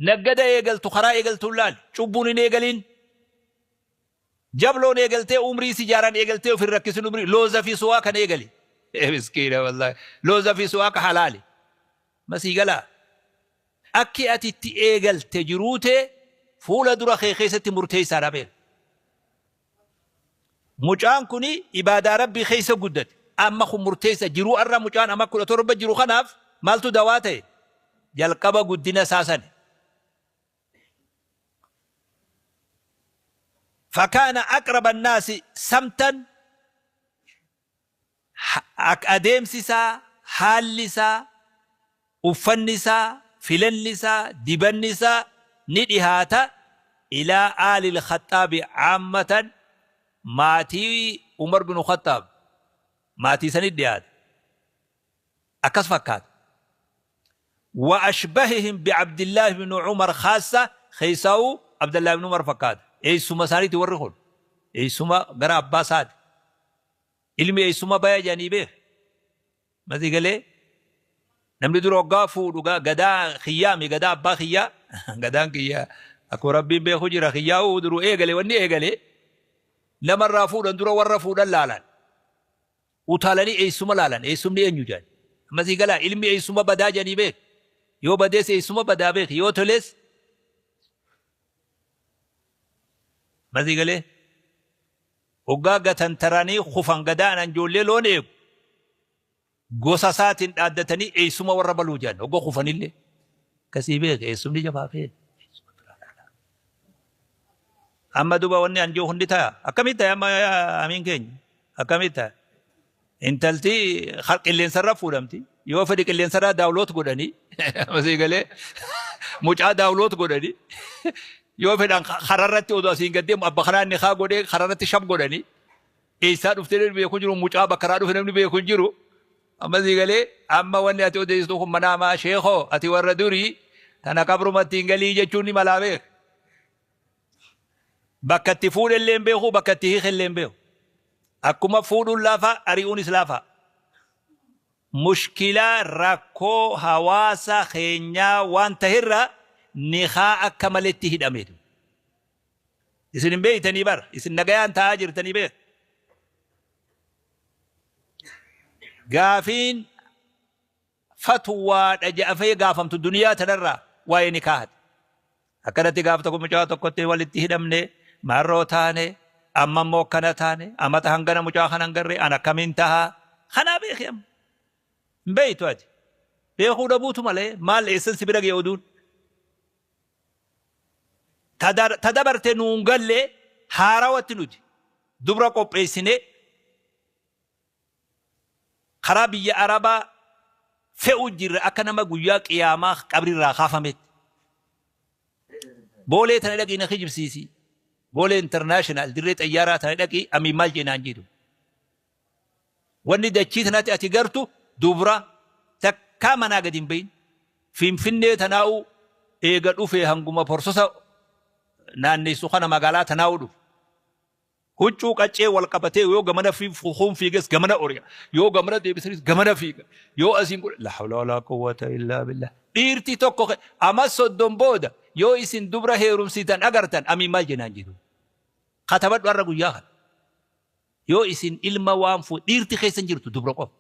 Naggada eegaltu karaa eegaltuun laali. Cubbuun hin eegalin. Jabloon eegaltee umrii sijaaraan eegaltee of hin rakkisin umrii looza fi suwaa kan eegali. Miskiina wallaahi. Looza fi suwaa ka halaali. Masii galaa. Akki ati itti eegalte jiruu tee fuula dura kee keessatti murteessaadha beek. Mucaan kuni ibaadaa Rabbii keessa guddate. Amma kun murteessa jiruu arra mucaan ama 17 jiru kanaaf maaltu dawaa ta'e? Jalqaba guddina isaa sani. Fakaana aqraba annaasi samtan Adeemsi isaa, haalli isaa, uffanni isaa, filanni isaa, dibanni isaa ni dhihaata ilaa aalil khaxxaabi caammatan maatii Umar binu Khaxxaab maatii sanit dhihaata. Akkas fakkaata. Wa ashbahihim bi'Abdillaahi binu Umar khaassa keessaa'uu Abdallaah ibnu Umar fakkaata. Eessuma isaaniiti warri kun. Eessuma gara abbaa isaati. Ilmi eessuma baya jedhanii beek. Masii galee namni dura hoggaa fuudhu gadaa kiyyaami gadaa abbaa kiyyaa gadaan kiyyaa akkuma rabbiin beeku jira kiyyaa uu duru eegale wanni eegale namarraa fuudhan dura warra fuudhan laalan utaalanii eessuma laalan eessumni eenyu jedhan masii galaa ilmi eessuma badaa jedhanii beek yoo badees eessuma badaa beek yoo tolees masii galee Hoggaa gatantaranii kufan gadaanaan ijoollee loon eegu gosa isaatiin dhaaddatanii eessuma warra baluu jedhan hogga kufanillee. Akkasii beeke eessumni jabaa feene. Amma duba wanni an jiru hundi taya. Akkamitti taya amma amiin keenya? Akkamitti taya? Intalti qilleensarra fuudhamti. Yoo fedhi qilleensarraa daawuloot godhanii asii galee mucaa daawuloot godhanii yoo fedhan kararratti odoo asiin gad deemu abba kanaa inni kaa godhee kararratti shab godhanii eessaa dhuftee namni beeku jiru mucaa bakka irraa dhufe namni beeku hin jiru. Amma sii galee amma wanni ati odeessitu kun manaamaa sheekoo ati warra durii tana qabrumatti hin galii jechuun ni malaa beeka. Bakka itti fuudhe illee hin beeku, bakka itti hiike illee hin beeku. Akkuma fuudhuun laafaa, ari'uunis laafaa. Mushkilaa rakkoo hawaasa keenyaa waan taherraa nikaa akka maletti hidhame. Isin hin beeytanii bar, isin nagayaan taa'aa jirtanii beek. Gaafiin fatwaadha jedhamee gaafamtu duniyaa tanarraa waa'ee nikaahati. Akkanatti gaaf tokko mucaa tokkotti walitti hidhamne maarroo taane amma immoo akkana taane amata hangana mucaa kana hin garree an akkamiin tahaa kanaa beeki amma. Hin beeytu ati. Beekuu dhabuutu malee maal eessan si bira ga'e oduun. Ta dabarte nuun galle haarawatti nuti dubra qopheessinee Karaa biyya Arabaa fe'uu jirra akka nama guyyaa qiyaamaa qabrirraa kaafametti. Boolee tana dhaqii na kijibsiisi. Boolee international dirree xayyaaraa tana dhaqii amiin maal jee naan jedhu. Wanni dachii tanatti ati gartu dubra takkaa manaa gadi hin bahin. Finfinnee tanaa'u eega dhufee hanguma porsosa naanneessu kana magaalaa tanaa'u dhufe. Huccuu qaccee wal qabatee yoo gamana kuun fiiges gamana ori'a. Yoo gamana deebisanis gamana fiiga. Yoo asiin godhe la hawla walaa quwwata illaa billah. Dhiirti tokko ama 30 booda yoo isin dubra heerumsiitan agartan amiin maal jenaan jedhu. Katabadhu har'a guyyaa kana. Yoo isin ilma waan fuu dhiirti keessa hin jirtu dubra qofa.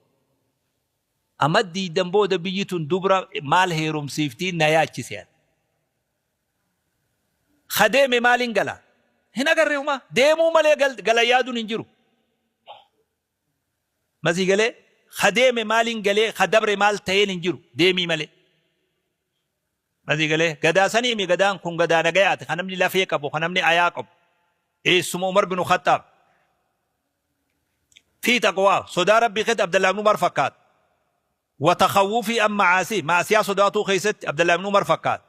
Ama 20 booda biyyi tun dubra maal heerumsiiftii na yaachise ani. Ka deeme maaliin gala? Hin agarre humaa. Deemuu malee gala yaaduun hin jiru. Masii galee ka deeme maaliin galee ka dabre maal ta'een hin jiru deemii malee. Masii galee gadaa saniimi gadaan kun gadaa nagayaati ka namni lafee qabu ka namni ayaa qabu. Eessuma Umar binu Khaxxaab. Fi taqwaa sodaa Rabbii keetti Abdallaa ibn Umar fakkaata. Wa takhawwufii an ma'aasihi, ma'asiyaa sodaatuu keessatti Abdallah ibn Umar fakkaata.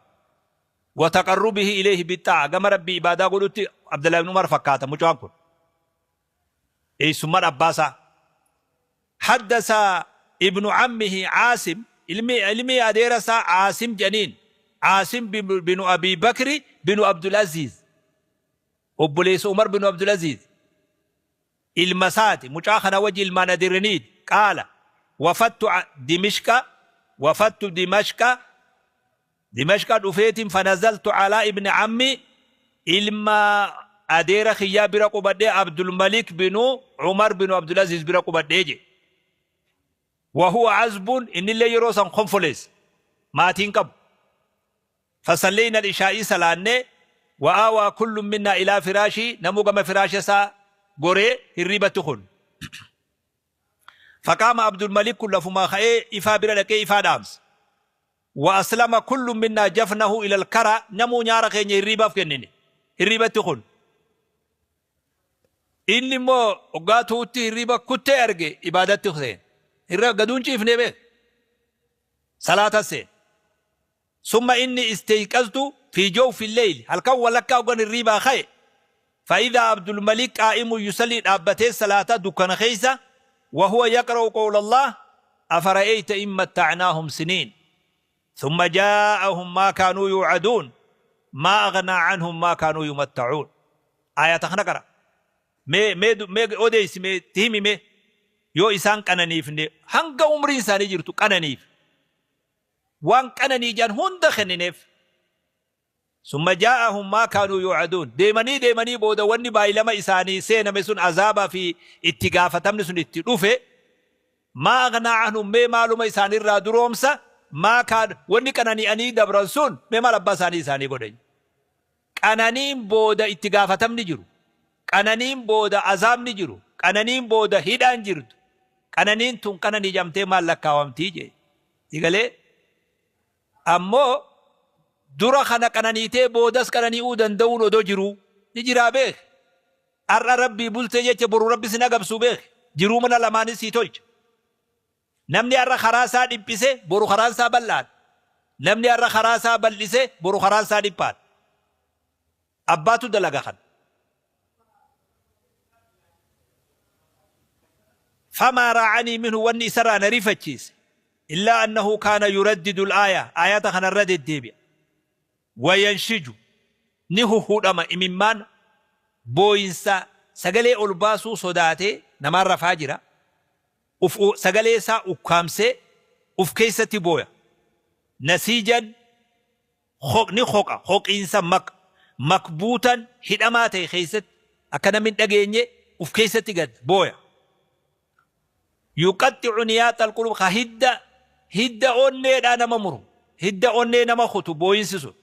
Wa taqarrubihi ilayhi bixxaa'a, gama Rabbii ibaadaa godhutti Abdallah ibn Umar fakkaata mucaan kun. Eessummaan abbaa isaa. Haddasa ibnu ammihi Aasim, ilmi ilmi adeera isaa Aasim jedhaniin, Aasim binu Abii Bakri binu Abdul Aziiz, obboleessa Umar binu Abdul Aziiz. Ilma isaati, mucaa kana wajji ilmaan adeerraniiti. Qaala, Wafattu Dimishqa, wafattu Dimashqa, Dimashqa dhufeetiin fanazaltu calaa ibni cammi, ilma adeera kiyyaa bira qubadhee, Abdulmalik binu Umar binu Abdulaziz bira qubadhee je. Wahuwa azbun, innillee yeroo san konfoleessa, maatiin qabu. Fasalleyna al-ishaa'ii salaannee, wa aawaa kullun minnaa ilaa firaashii, namuu gama firaasha isaa goree hirriibatti kun. Faqaama Abdulmalik kun lafumaa ka'ee ifaa bira dhaqee ifaa dhaamse. Wa aslama kullun minnaa jafnahu ilal kara, namuu nyaara keenya hirriibaaf kennine. Hirriibatti kun. Inni immoo hoggaa tuutti hirriiba kuttee arge ibaadatti seene. Irra gaduun ciifnee beek. Salaata seene. Summa inni isteyqaztu fii jawfi leyli, halkan walakkaa hoggan hirriibaa ka'e, fa'idhaa Abdulmalik qaa'imun yusallii, dhaabbatee salaata dukkana keessa, wa huwa yaqra'u qawlallaah afara'eyta in matta'naahum siniin thumma jaa'ahum maa kaanuu yuu'aduun maa aghnaa anhum maa kaanuu yumatta'uun. Aayata kana qara'a. Mee mee mee odeysi, mee itti himi, mee yoo isaan qananiifne hanga umriin isaanii jirtu qananiif waan qananii jedhan hunda kennineef. Summa jaa'ahum maa kaanuu yuu'aduun. Deemanii deemanii booda wanni baay'ilama isaanii seename sun, azaabaa fi itti gaafatamni sun itti dhufe. Maa aghnaa anhum, mee maaluma isaanirraa duroomsa, maa kaan wanni qanani'anii dabran sun, mee maal abbaa isaanii isaanii godhe? Qananiin booda itti gaafatamni jiru. Qananiin booda azaabni jiru. Qananiin booda hidhaan jirtu. Qananiin tun qananii jamtee maal lakkaawamtii jee. Digalee ammoo dura kana qananiitee boodas qanani'uu danda'uun odoo jiruu ni jiraa beek. Har'a Rabbii bultee jecha boru Rabbi sin agabsuu beek. Jiruu mana lamaanis sii tolcha. Namni har'a karaa isaa dhiphise boru karaan isaa bal'aadha. Namni har'a karaa isaa bal'ise boru karaan isaa dhiphaadha. Abbaatu dalaga kana. Famaa raacanii minhu, wanni isarraa na rifachiise, illaa annahu kaana yuraddidu al-aaya, aayata kana irra deddeebi'a. Wayanshiju, ni huhudhama imimmaan booyinsa sagalee ol baasuu sodaatee, namaan rafaa jira, uf sagalee isaa ukkaamsee uf keessatti booya. Nasiijan, ni hoqa, hoqiinsa makbuutan, hidhamaa ta'e keessatti, akka namni hin dhageenye uf keessatti gad booya. Yuqaxxicu niyaaxa alquluub, ka hidda hidda onneedhaa nama muru, hidda onnee nama kutu booyinsi sun.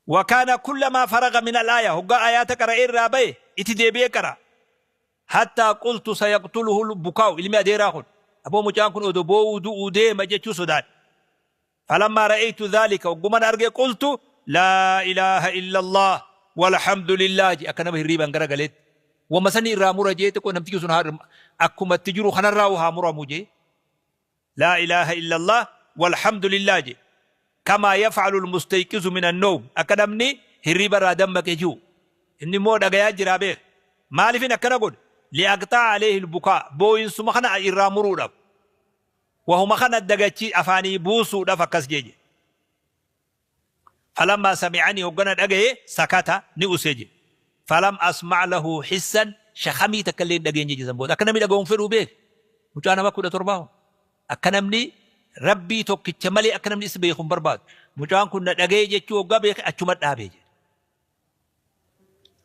Wa kaana kullamaa faraga min al-aaya, hoggaa aayaata qara'ee irraa baye itti deebi'ee qara'a. Hattaa qultu sayaqtuluhu al-bukaa'u, ilmi adeeraa kun aboo mucaan kun odoo boo'uu du'uu deema jechuu sodaadhe. Falammaa ra'aytu dhaalika, hogguman arge, qultu laa ilaaha illallaah walhamdulillaah je, akka nama hirriibaan gara galeetti. Wama sani irraa mura jee, xiqqoo namtichi sun haa akkuma itti jiru kanarraa haa muramu jee. Laa ilaaha illallaah walhamdulillaah je. Kamaa yaf'alu almustayqizu min annawm, akka namni hirriiba irraa dammaqe ji'u. Inni immoo dhagayaa jiraa beek. Maalifin akkana godhe? Li'aqxa'a alayhi albukaa, booyinsuma kana irraa muruudhaaf. Wahuma kana dagachi afaanii buusuudhaf akkas jee jedhe. Falammaa sami'anii, hoggana dhagaye, sakata, ni use jedhe. Falam asma' lahu hissan, shakhamii takka illee hin dhageenye jedhe san booda. Akka namni dhagahu hin fedhuu beeki. Mucaa nama 17 hoo. Akka namni Rabbii tokkicha malee akka namni isa beeku hin barbaadu. Mucaan kun na dhagaye jechuu hoggaa beeke achuma dhaabe jedhe.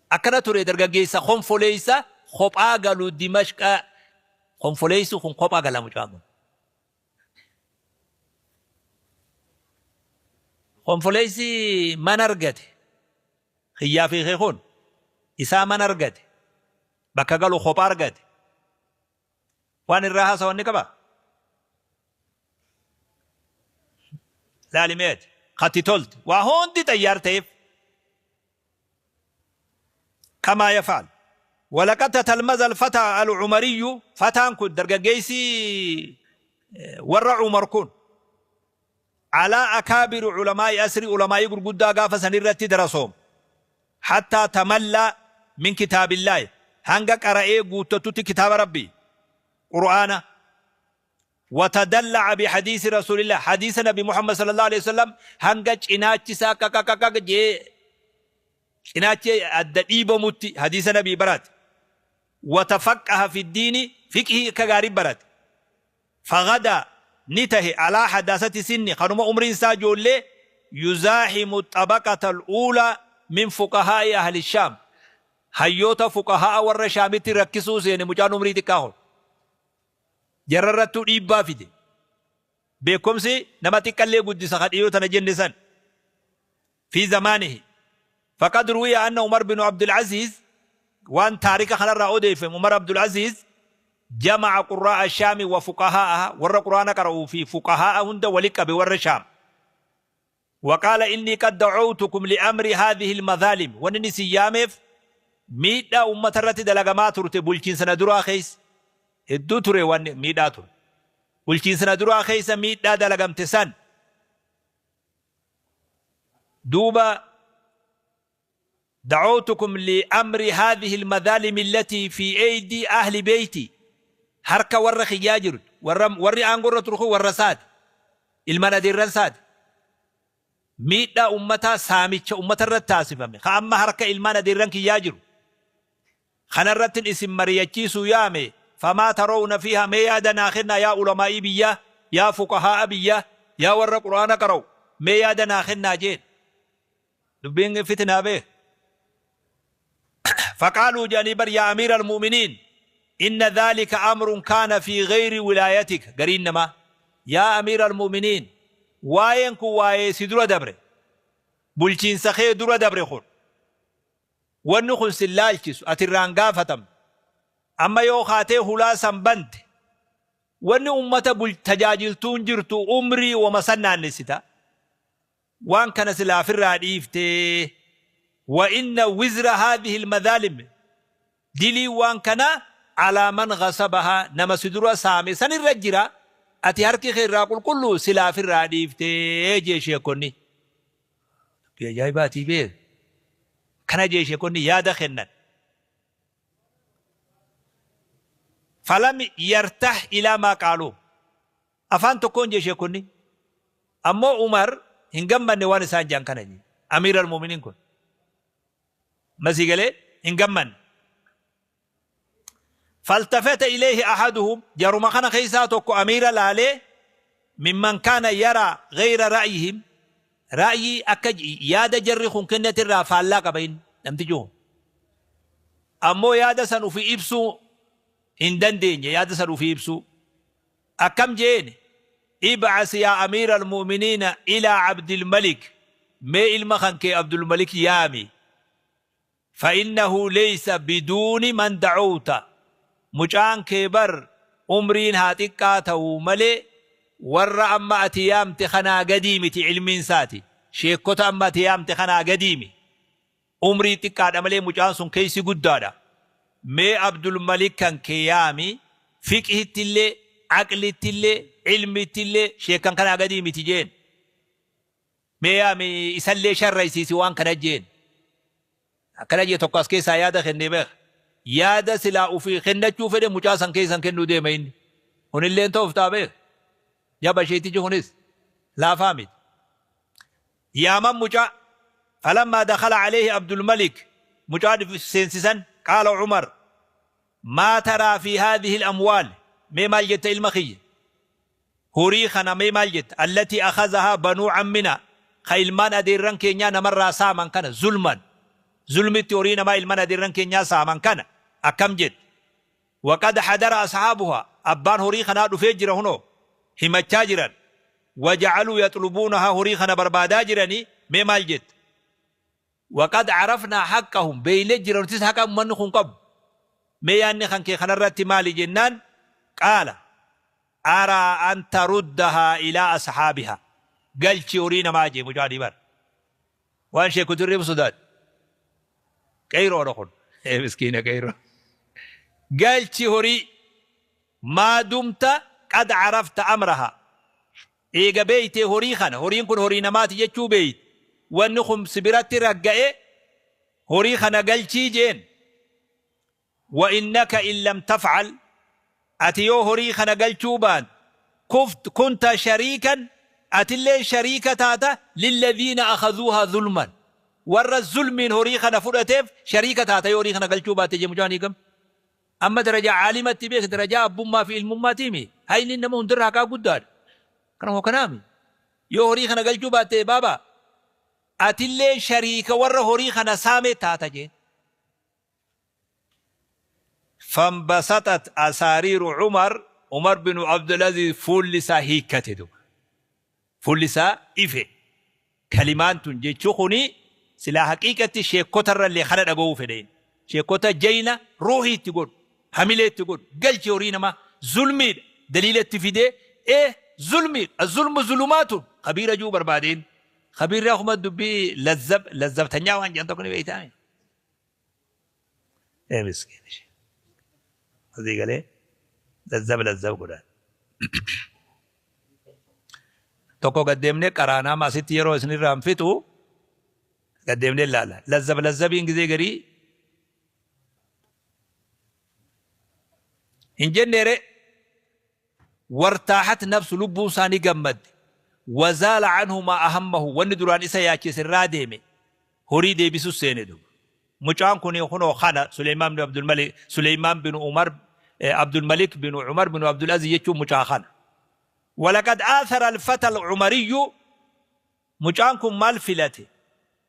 Akkana ture dargaggeessa konfoleessa kophaa galu Dimashqa. Konfoleessi kun kophaa gala mucaan kun. Konfoleessi mana argate. Kiyyaa fi kee kun isaa mana argate. Bakka galu kophaa argate. Waan irraa haasawan ni qabaa? Laali mee ati. Katti tolte. Waa hundi xayyaar ta'eef. Kamaa yafaal. Walaqad tatalmaza alfataa al-umariyyu, fataan kun dargaggeessi warra Umar kun, alaa akaabiri ulamaa'i asri, ulamaa'ii gurguddaa gaafa san irratti darasooma. Hattaa tamallaa min kitaabillaahi, hanga qara'ee guuttatutti kitaaba Rabbii, Qur'aana, wa tadalla'a bihadiisi Rasuulillah, hadiisa Nabi Muhammad sallallahu aleyhi wa sallam, hanga cinaachi isaa qaqaqaqaq je'ee cinaachi adda dhiibamutti hadiisa Nabii barate. Wa tafaqqaha fiddiini, fiqhii akka gaarii barate. Fagadaa Ni tahe alaa hadaasati sinni kanuma umriin isaa ijoollee yuzaahimu xabaqata al'uulaa min fuqahaa'i ahli Shaam. Hayyoota fuqahaa'a warra Shaamitti rakkisuu seene mucaan umrii xiqqaa kun. Jarra irrattuu dhiibbaa fide. Beekumsi nama xiqqallee guddisa ka dhiyoo tana jenne san. Fi zamaanihi. Faqad ruwiya anna Umar bin Abdul Aziz, waan taarika kanarraa odeeffame, Umar Abdul Aziz jama'a qurraa'a Shaami wa fuqahaa'aha, warra Qur'aana qara'uu fi fuqahaa'a hunda wali qabe warra Shaam. Waqaala innii qad da'awtukum li'amri haadhihi al-madhaalim, wanni inni isin yaameef miidhaa ummata irratti dalagamaa turte bulchiinsa na duraa keessa hedduu ture, wanni miidhaa ture bulchiinsa na duraa keessa miidhaa dalagamte san duuba da'awtukum li'amri haadhihi al-madhaalim allatii fi aydii ahli beeyti, harka warra kiyyaa jirtu, warra warri aangoo irra turu kun warra isaati, ilmaan adeerran isaati, miidhaa ummataa, saamicha ummata irratti taasifame ka amma harka ilmaan adeerran kiyyaa jiru kana irrattin isin mariyachiisuu yaame. Famaa tarawna fiihaa, mee yaada naa kennaa yaa ulamaa'ii biyyaa, yaa fuqahaa'a biyyaa, yaa warra Qur'aana qara'u, mee yaada naa kennaa jeen. Dubbiin fitnaa beek. Faqaaluu, jedhanii bar, yaa amiira almu'miniin, inna dhaalika amrun kaana fi ghayri wilaayatika. Gariin namaa, yaa amiira almu'miniin, waa'een kun waa'ee si dura dabre, bulchiinsa kee dura dabre kun, wanni kun sin laalchisu, ati irraan gaafatamtu. Amma yoo kaatee hulaa san bante, wanni ummata tajaajiltuun jirtu, umrii wama san naannessita. Waan kana silaa ofirraa dhiiftee, wa inna wizra haadhihi almadhaalim, dilii waan kana alaa man ghasabahaa, nama si dura saame san irra jira, ati harki kee irraa qulqulluu, silaa ofirraa dhiiftee jee sheekonni. Dubbii ajaa'ibaatii beek. Kana jee sheekonni yaada kennan. Falam yartah ilaa maa qaaluu, afaan tokkoon jee sheekonni. Ammoo Umar hin gammanne waan isaan jedhan kana jee. Amiir al-mu'miniin kun masii galee hin gammanne. Faltafata ilayhi ahaduhum, jaruma kana keessaa tokko amiira laalee, mimman kaana yaraa ghayra ra'yihim, ra'yii akka yaada jarri kun kennate irraa faallaa qaba inni namtichi kun. Ammoo yaada san ufii ibsuu hin dandeenye. Yaada san ufii ibsuu akkam jeen? Ib'as yaa amiira almu'miniina ilaa Abdilmalik, mee ilma kan kee Abdulmalik yaami, fa'innahu laysa biduuni man da'awta, mucaan kee bar umriin haa xiqqaa ta'uu malee warra amma ati yaamte kanaa gadii miti ilmiin isaati, sheekkota amma ati yaamte kanaa gadii mi, umrii xiqqaadha malee mucaan sun keessi guddaadha. Mee Abdulmalik kan kee yaami, fiqhittillee, aqlittillee, ilmittillee sheekkan kanaa gadii miti jeen. Mee yaami, isallee sharraysiisi waan kana jeen. Akkana jee tokko as keessaa yaada kennee beeka. Yaada silaa ufii kennachuu fedhe mucaa san keessan kennuu deema inni. Kunilleen tooftaa beeka. Jaba sheetichi kunis laafaa miti. Yaaman mucaa. Falammaa dakhala alayhi Abdulmalik, mucaa seensisan, qaala Umar, maa taraa fi haadhihi al-amwaal, mee maal jetta ilma kiyya, horii kana mee maal jetta, allatii akhazahaa banuu ammina, ka ilmaan adeerran keenyaa namarraa saaman kana, zulman, zulmitti horii namaa ilmaan adeerran keenyaa saaman kana akkam jette? Waqad hadara ashaabuhaa, abbaan horii kanaa dhufee jira, hunoo himachaa jiran, waja'aluu yaxlubuunahaa, horii kana barbaadaa jiranii, mee maal jette? Waqad carafnaa haqqahum, beeynee jira nutis haqa ummanni kun qabu, mee yaanni kan kee kanarratti maali jennaan, qaala araa an taruddahaa ilaa ashaabihaa, galchi horii namaa jee mucaa dhibar. Waan sheekutu irribu sodaadhe. Qeeyroodha kun. Ee miskiina qeeyroo. Galchi horii, maa dumta qad carafta amrahaa, eega beeytee horii kana, horiin kun horii namaati jechuu beeyte, wanni kun si biratti ragga'e, horii kana galchii jeen. Wa innaka in lam taf'al, ati yoo horii kana galchuu baate, kunta shariikan, atilleen shariika taata, lilladhiina akhazuuhaa zulman, warra zulmiin horii kana fudhateef shariika taata yoo horii kana galchuu baate jee mucaan. Hiikam amma darajaa caalimatti beek, darajaa abbummaa fi ilmummaatiimi. Hayni nama hundarra haqaa guddaadha. Kanuma kanaami. Yoo horii kana galchuu baatte baaba atillee shariika warra horii kana saamee taata jeen. Fanbasaxat asaariiru Umar, Umar binu Abdulaziz fuulli isaa hiikkate duba. Fuulli isaa ife. Kalimaan tun jechu kuni silaa haqiiqatti sheekkotarrallee kana dhaga'uu fedha inni. Sheekkota jayna ruuhii itti godhu, hamilee itti godhu, galchi horii namaa zulmiidha daliila itti fidee ee zulmiidha azzulmu zulumaatun khabiira ji'uu barbaade inni. Khabiirri akkuma dubbii lazzab lazzabtanyaa waan jedhan tokko ni beeytaami. Ee miskiin ishee. Asii galee lazzab lazzab godhaan. Tokko gad deemnee qaraana amma asitti yeroo isinirraa hin fixu gad deemnee ilaalla. Lazzab lazzabiin gizee garii hin jenneere wartaahat nafsu lubbuun isaa ni gammadde. Wazaala anhu maa ahammahu wanni duraan isa yaachise irraa deeme horii deebisus seene duuba. Mucaan kuni kunoo kana Suleymaan bin Abdulmalik Suleymaan bin Umar Abdulmalik bin Umar bin Abdulaziz jechuun mucaa kana. Walaqad aathara alfata alcumariyyu mucaan kun maal filate?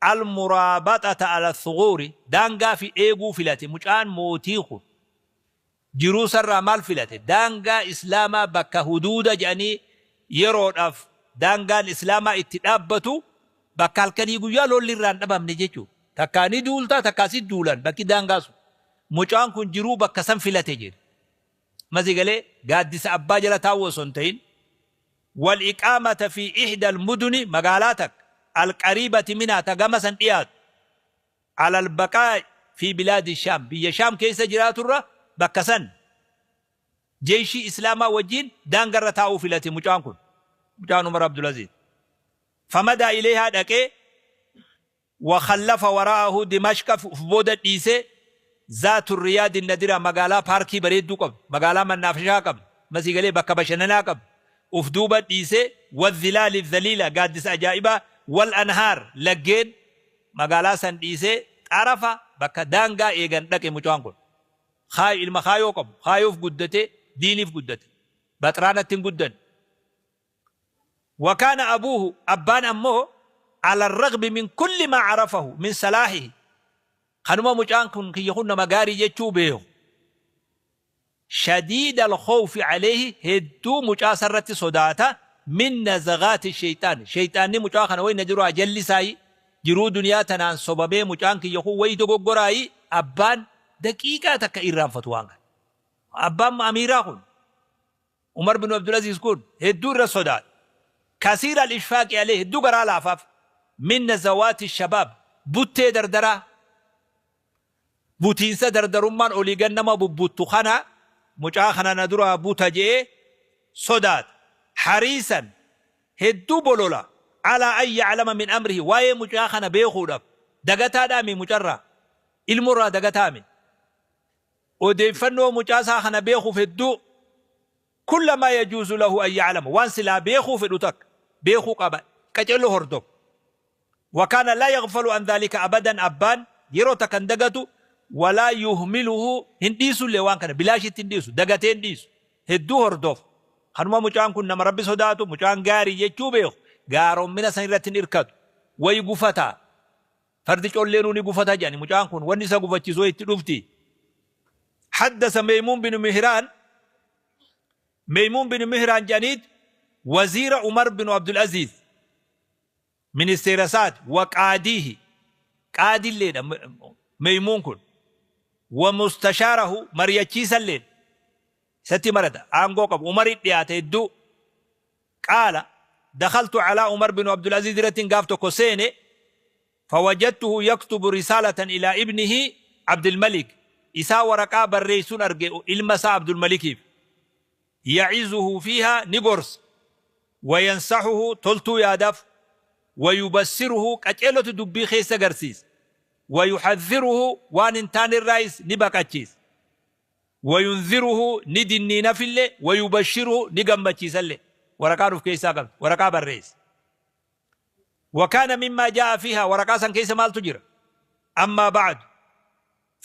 Almuraabaxata ala thuguuri daangaa fi eeguu filate mucaan mootii kun jiruu isarraa maal filate? Daangaa islaamaa bakka huduuda jedhanii yeroodhaaf daangaan islaamaa itti dhaabbatu bakka halkanii guyyaa lolli irraa hin dhabamne jechuudha. Takkaa ni duultaa takkaa si duulan bakki daangaa sun. Mucaan kun jiruu bakka san filate jedhe. Amma sii galee gaaddisa abbaa jala taa'uu osoo hin ta'in wal iqaamata fi ihda al muduni magaalaa takka al qariibati minhaa ta gama san dhiyaatu ala al baqaa fi bilaadi shaam biyya shaam keessa jiraaturra bakka san jeeshii islaamaa wajjiin daangarra taa'uu filate mucaan kun mucaan Umar Abdulaziz famadaa ileehaa dhaqee Wa khallafa waraa'ahu Dimashqa uf booda dhiise, Zaatu Riyaadi Nadira magaalaa paarkii bareedduu qabdu, magaalaa mannaafashaa qabdu, amma sii galee bakka bashannanaa qabdu uf duuba dhiise, Wa dhilaali dhaliila gaaddisa ajaa'ibaa, Wal anhaar laggeen magaalaa san dhiisee xarafa bakka daangaa eegan dhaqe mucaan kun. Ilma kaayoo qabu, kaayoof guddate, diiniif guddate. Baxraanatti hin guddanne. Wa kaana abuuhu, abbaan ammoo, ala arraghmi min kulli maa arafahu min salaahihi, kanuma mucaan kun kiyya kun nama gaarii jechuu beeku, shadiida alkhawfi alayhi, hedduu mucaa isarratti sodaata, min nazaghaati sheyxaan, sheyxaanni mucaa kana way na duraa jallisaayi, jiruu duniyaa tanaan sobamee mucaan kiyya kun way dogoggoraayi, abbaan daqiiqaa takka irraanfatu waan kana. Abbaan amiiraa kun. Umar bin Abdulaziz kun hedduu irra sodaata. Kasiira al-ishfaaqi alayhi hedduu garaa laafaaf. Min nazawaati shabaab buttee dardaraa butiinsa dardarummaan olii gad nama bubbuttu kana mucaa kana na duraa buta je'ee sodaata. Hariisan hedduu bolola alaa an ya'lama min amrihi waa'ee mucaa kana beekuudhaaf dagataadhaami mucarraa ilmorraa dagataami. Odeeffannoo mucaa isaa kana beekuuf hedduu kulla maa yajuuzu lahu an ya'lama waan silaa beekuu fedhu takka beekuu qaba qaceello hordofa. Wa kaana laa yaghfalu an dhaalika abadan abbaan yeroo takka hin dagatu walaa yuhmiluhu hin dhiisullee waan kana bilaashitti hin dhiisu dagatee hin dhiisu hedduu hordofa. Kanuma mucaan kun nama Rabbi sodaatu mucaan gaarii jechuu beeku gaarommina san irratti hin irkatu wayi gufataa Fardi colleenuu ni gufata jedhani mucaan kun wanni isa gufachiisu wayi itti dhufti. Haddasa Meymuun bin Mihraan Meymuun bin Mihraan jedhaniit waziira Umar bin Abdul Aziz ministeera isaati wa qaadiihi qaadilleedha Meymuun kun wa mustashaarahu mariyachiisalleedha isatti marata aangoo qabu Umarit dhiyaate hedduu Qaala, Dakhaltu calaa Umar binu Abdulaziz irrattin gaaf tokko seene, fawajadtuhu yaktubu risaalatan ilaa ibnihi Abdilmalik, isaa waraqaa barreessun arge ilma isaa Abdulmalikiif, ya'izuhu fiihaa ni gorsa, wayansahuhu toltuu yaadaaf, wayubassiruhu qaceellotti dubbii keessa garsiisa, wayuhadhiruhu waan hin taanerraayis ni baqachiisa. Wayunziruhu ni dinniinafille wayubashiruhu ni gammachiisalle waraqaan uf keessaa qabdi waraqaa barreesse wakaana mimmaa jaa'a fiihaa waraqaa san keessa maaltu jira ammaa ba'du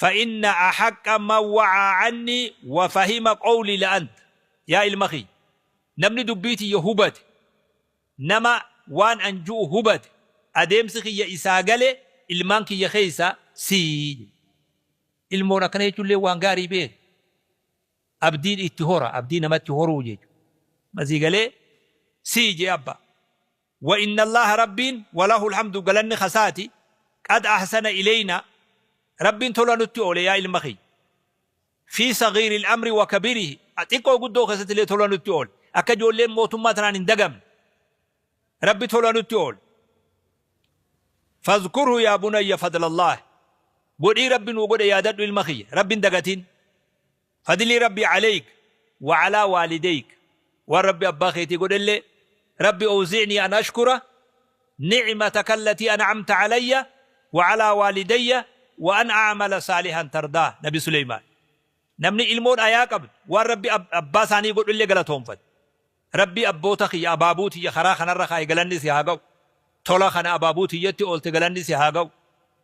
fa inna ahaqqa man wa'aa cannii wa fahima qawlii la anta yaa ilma kiyya namni dubbii tiyya hubate Nama waan an ju'u hubate, adeemsi kiyya isaa gale ilmaan kiyya keeysaa sii jedhe. Ilmoon akkana jechuullee waan gaarii beeki. Abdiin itti hora, abdii namatti horuu jechu. Ma sii galee? Sii jee abba. Wa innallaaha Rabbiin walahul hamdu galanni kasaati qad ahsana ileeyna Rabbiin tola nutti oole yaa ilma kiyya. Fii sagiiril amri wa kabiirihi xiqqoo guddoo keessattillee tola nutti oole. Akka ijoolleen mootummaa tanaan hin dagamne Rabbi tola nutti oole. Fazkurhu yaa bunayya fadlallaah godhii Rabbi nuu godhe yaadadhu ilma kiyya Rabbi hin dagatin. Fadlii Rabbii aleyk wa alaa waalideyk waan Rabbi abbaa keetii godhellee Rabbi owzi'nii an ashkura ni'mataka allatii an'amta alayya wa alaa waalidayya wa an a'mala saalihan tardaah Nabi Suleymaan namni ilmoon ayaa qabdu waan Rabbi abbaa isaanii godhellee galatoonfate Rabbii abboota kiyya abaabuu tiyya karaa kanarra kaaye galanni si haa ga'u. Tola kana abaabuu tiyyatti oolte galanni si haa ga'u.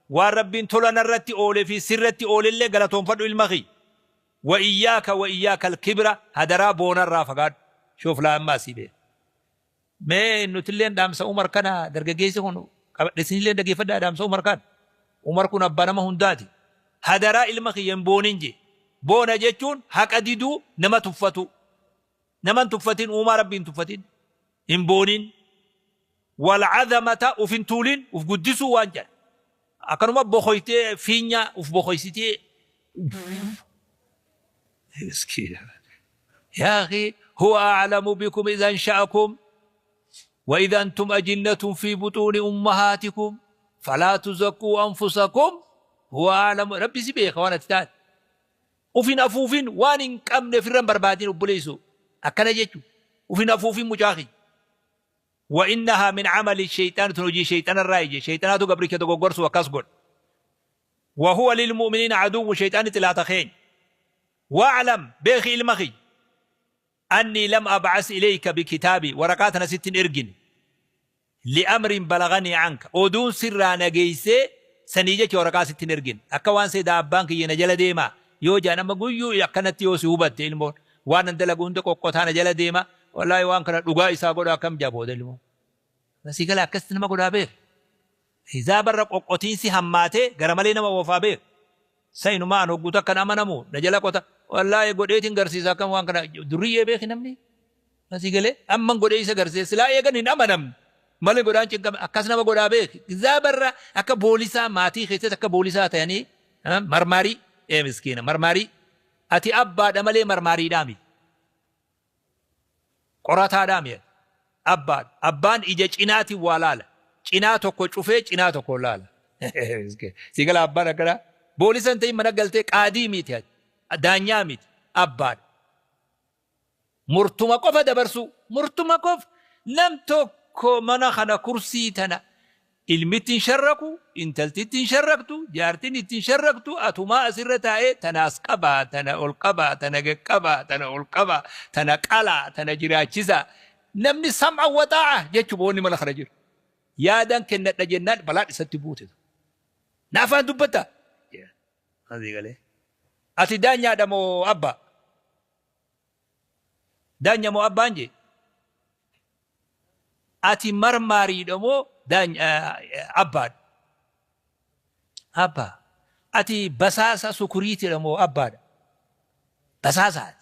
Waan Rabbiin tola narratti oole fi sirratti oolellee galatoonfadhu ilma kiyya. Wa iyyaaka wa iyyaaka al-kibra hadaraa boonarraa fagaadhu. Shuuf laa amma asii beeka. Mee nutilleen dhaamsa Umar kana dargaggeessi kun qabadhe isinillee dhageeffadhaa dhaamsa Umar kana. Umar kun abbaa nama hundaati. Hadaraa ilma kiyya hin boonin jee. Boona jechuun haqa diduu nama tuffatuu. Nama hin tuffatin, uumaa Rabbii hin tuffatin, hin boonin. Wal azamata uf hin tuulin, uf guddisuu waan jedhan. Akkanuma bokoytee fiinya uf bokoysitee. Miskiina. Yaa akhi huwa a'lamu bikum idh ansha'akum wa idh antum ajinnatun fi butuuni ummahaatikum falaa tuzakkuu anfusakum huwa a'lamu. Rabbi si beeka waan ati taate. Uf hin afuufin waan hin qabne ofirra hin barbaadin obboleessoo akkana jechu uf hin afuufin mucaa kiyya. Wa innahaa min camali sheyxaani tun hojii sheyxanarraayi je sheyxanaatu gabricha dogoggorsuuf akkas godha. Wa huwa lilmu'miniina aduwwun sheyxaanni xilaata keenya. Wa'lam beeki ilma kiyya annii lam ab'as ilayka bikitaabii waraqaa tana sitti hin ergine. Li'amrin balaganii anka, oduun sirraa na geessee sanii jecha waraqaa sitti hin ergine. Akka waan seedaa abbaan kiyya na jala deemaa yoo ja'an amma guyyuu akkanatti yoo si hubatte ilmoon waan an dalagu hunda qoqqotaa na jala deema wallaahi waan kana dhugaa isaa godha akkam ja'a booda ilmoon. Sii gala akkasitti nama godhaa beek. Hizaabarra qoqqotiinsi hammaatee gara malee nama oofaa beek. Sa inumaa an hogguu takka hin amanamu na jala qota wallaahi godheetin garsiisa akkam waan kana durriyyee beeki namni asii galee amman godhee isa garsiisa silaa eegan hin amanamne malee godhaan cinqame akkas nama godhaa beeki gizaa barra akka boolisaa maatii keessatti akka boolisaa ta'anii marmaarii ee miskiina marmaarii ati abbaadha malee marmaariidhaa miti. Qorataadhaa mi ati? Abbaadha. Abbaan ija cinaatiin waa laala. Cinaa tokko cufee cinaa tokkoon laala. Sii galaa abbaan akkanaa? Boolisa hin ta'in mana galtee qaadii miti ati. Daanyaa miti. Abbaadha. Murtuma qofa dabarsuu. Murtuma qofa. Nam tokko mana kana kursii tana Ilmi itti hin sharraku, intalti itti hin sharraktu, jaartin itti hin sharraktu, atumaa asirra taa'ee tana as qabaa, tana ol qabaa, tana gad qabaa, tana ol qabaa, tana qalaa, tana jiraachisaa. Namni sam'an wa xaa'a jechuma wanni mana kana jiru. Yaadan kennadha jennaan balaan isatti buute. Na afaan dubbatta? Asii galee. Ati daanyaadha moo abbaa? Daanya moo abbaan jee? Ati marmaariidha moo abbaadha? Abbaa. Ati basaasa sukuriitidha moo abbaadha? Basaasaati.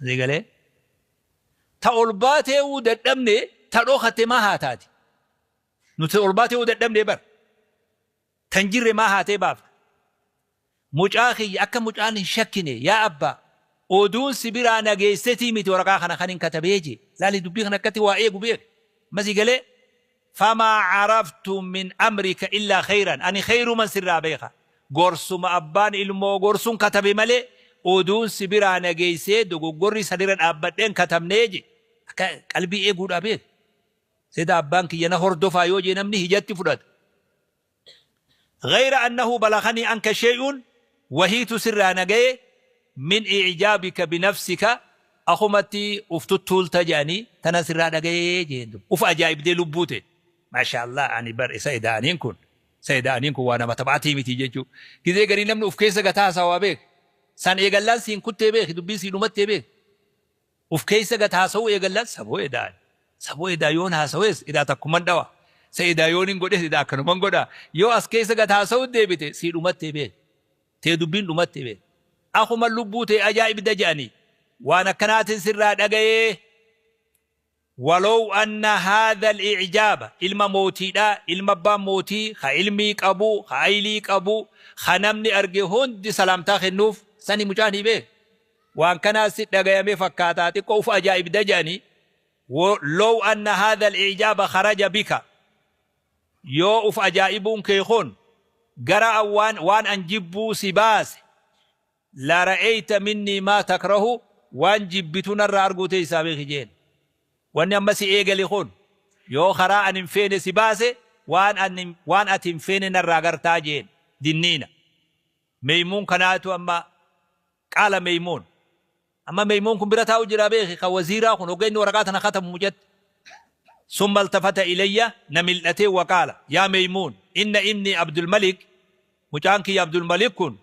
Asii galee? Ta ol baateewuu dadhabne ta dhokatte maa haa taati? Nuti ol baateewuu dadhabne bar. Tan jirre maa haatee baafta? Mucaa kiyya akka mucaan hin shakkine yaa abbaa oduun si biraa na geessetii miti waraqaa kana kanin katabee jee. Laali dubbii kana akkatti waa eegu beeki. Amma sii galee? Famaa caraftu min amrika illaa kheyran ani kheyruman sirraa beeka. Gorsuma abbaan ilmoo gorsun katabe malee oduun si biraa na geessee dogoggorri sanirra dhaabbadhee hin katabnee jee. Akka qalbii eeguudhaa beeki. Seda abbaan kiyya na hordofaa yoo jee namni hijatti fudhata. Ghayra annahu balaghanii anka shay'un wahiitu sirraa na gaye min i'jaabika binafsika akumatti uf tuttuulta je'anii tanan sirraa dhagayee jeen duba. Uf ajaa'ibdee lubbuu tee. Maashaa Allah ani bar isa eda'aniin kun isa eda'aniin kun waa nama taphaatii miti jechuu. Gizee garii namni uf keessa gataa haasawaa beek. San eegallaan siin kuttee beeki dubbiin sii dhumattee beeki. Uf keessa gad haasawuu eegallaan saboo edaa saboo edaa yoon haasawees edaa takkuman dhawa. Sa edaa yoon hin godhes edaa akkanuman godha. Yoo as keessa gad haasawuu deebite sii dhumattee beek. Tee dubbiin dhumattee beek. Akuma lubbuu tee ajaa'ibda jedhanii waan akkanaatiin sirraa dhagayee. Walow anna haadha al-i'jaaba ilma mootiidha, ilma abbaan mootii ka ilmii qabu, ka aylii qabu, ka namni arge hundi salaamtaa kennuuf sani mucaan hi beek. Waan kanaa si dhagayame fakkaataa xiqqoo uf ajaa'ibda jedhanii low anna haadha al-i'jaaba kharaja bika yoo uf ajaa'ibuun kee kun gara waan an jibbuu si baase La ra'eyta minnii maa takrahu waan jibbitu narraa arguu teessaa beeki jeen. Wanni amma si eegale kun yoo karaa an hin feene si baase waan an waan ati hin feene narraa gartaa jeen. Dinniina. Meymuun kanaatu amma qaala Meymuun. Amma Meymuun kun bira taa'u jira beeki ka waziiraa kun hogga inni waraqaa tana katabu mucatti. Summa iltafata ilayya na mil'atee waqaala yaa Meymuun inna ibnii Abdulmalik mucaan kiyya Abdulmalik kun